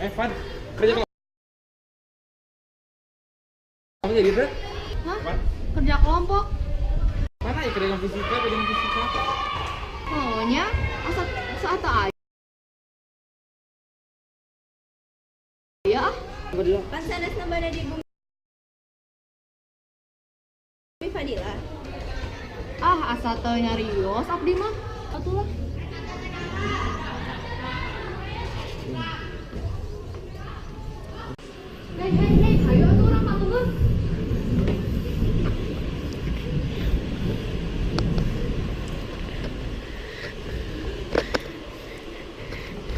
Fad, kerja kelompok jadi tuh? Hah? Kerja kelompok? Mana ya kerja fisika, kerja fisika? Oh nya, asa saat aya. Pan sanesna bade di bumi Fadila. Ah, asa teu nyarios abdi mah. Atuh lah. Hei, hei, hei, hayu atuh urang patungan.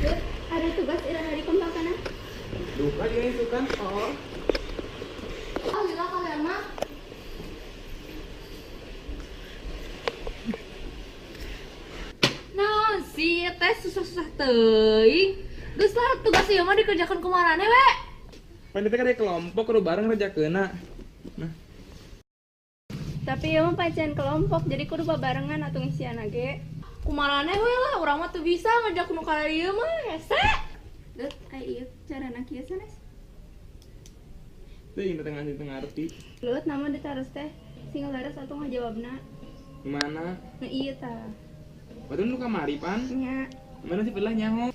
Lut, ada tugas iraha dikumpulkeun? Duka jeung itu kan. Oh. Ah, lila kalian mah. Naon sih teh susah-susah teuing. Geus lah tugas ieu mah dikerjakeun ku maraneh we. Pan itu kan kelompok kudu bareng ngerjakeunna. Nah. Tapi ieu mah pacan kelompok jadi kudu babarengan atuh ngisianna ge. Kumaraneh we lah urang mah teu bisa ngerjakeun nu ieu mah hese. Lut, ai ieu carana kieu sanes? Teuing teh teu ngarti. Lut, nama ditaros teh sing leres atuh ngajawabna. Mana? Nu ieu tah. Batur nu kamari pan? Nya. Mana sih pelah nyaho?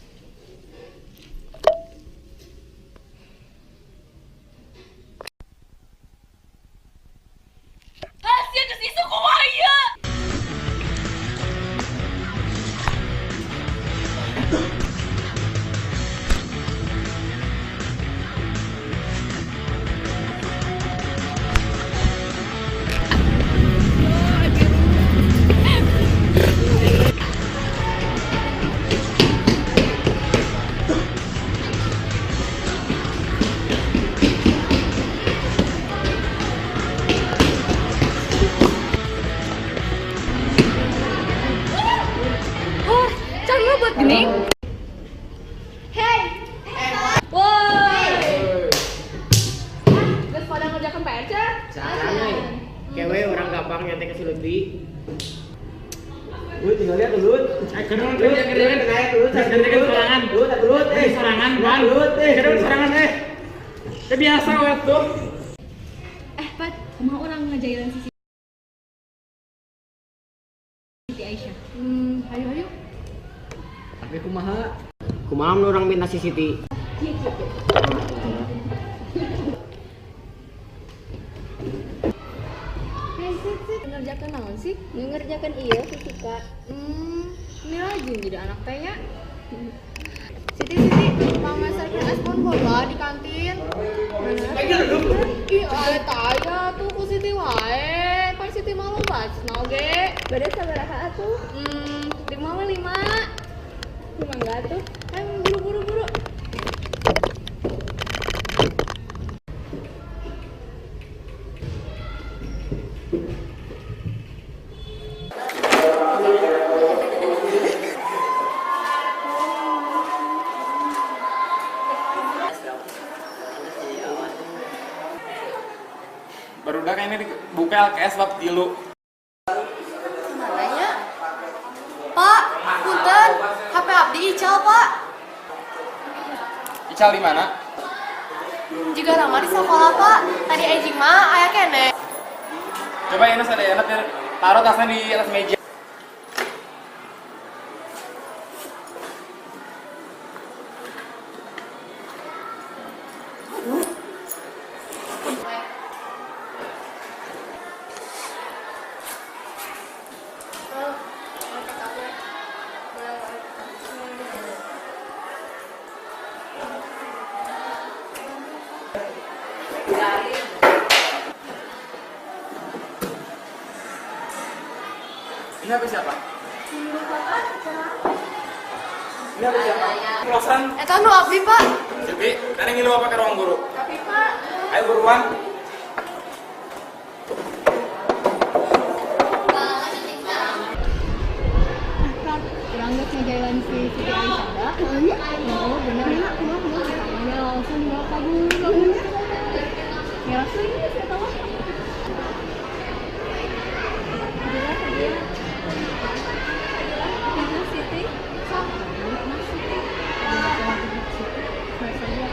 Gini. Hey. Woi. Geus pada ngerjakeun PR cah? Salah. Kewe orang gampang nyantai ke si Lutfi. Lu tinggal lihat Lut. Kerja kerja kerja sorangan. Lut, Lut, sorangan, Pan. Lut, Kerja sorangan Biasa we tuh. Pat, kumaha urang ngajailan si Siti Aisyah? Hayu hayu. Tapi kumaha? Kumaha mun urang minta si Siti? Hei, Sit, Sit, ngerjakeun naon sih? Ngerjakeun ieu fisika. Ini rajin jadi anak teh nya. Siti, Siti, pangmeserkeun es bonbon lah di kantin. Ih, aya tah aya tuh ku Siti wae. Pan Siti mah loba cenah oge. Bade sabaraha atuh? 5 we 5. Mangga atuh. Ayo buru buru buru. Barudak ini buka LKS bab 3. Mananya? Pak, punten, HP abdi ical, Pak. Ical di mana? Juga nama di sekolah, Pak. Tadi anjing mah aya kene. Coba Ines ada ya, taruh tasnya di atas meja. Ini HP siapa? Ini HP siapa? Pelosan. Eta nu abdi, Pak. Siti, kan ngilu apa ke ruang guru? Tapi, Pak. Ayo buruan. Urang geus ngajailan si Siti Aisyah da. Oh, bener. Namanya langsung dibawa kabur. Ngerasa ini sih eta mah. Siti. Sama. Siti.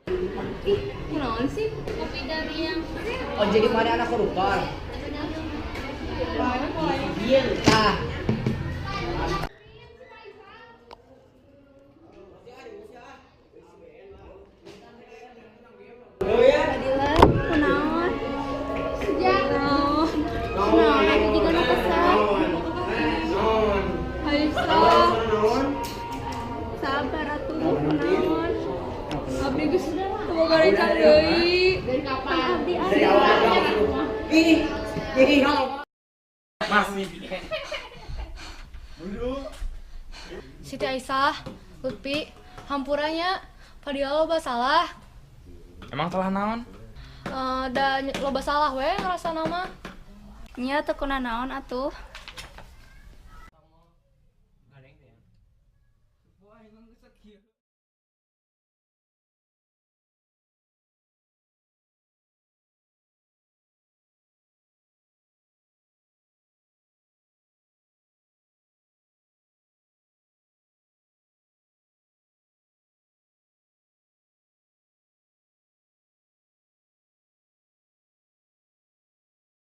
Ih, kunaon sih? Kopi dari yang Oh, jadi mana anak koruptor? Iya, tah. Adila, kunaon? Sejak kunaon aku juga nu kesel. Aisyah. Sabar atuh kunaon. Abdi geus boga rencana deui. Dari kapan? Abdi ada. Ih, ih, no. Masih. Siti Aisyah, Lutfi, hampuranya Fadila loba salah. Emang telah naon? Eh, dan loba salah we ngerasa nama. Nya teu kunanaon atuh. Wah, emang sakit.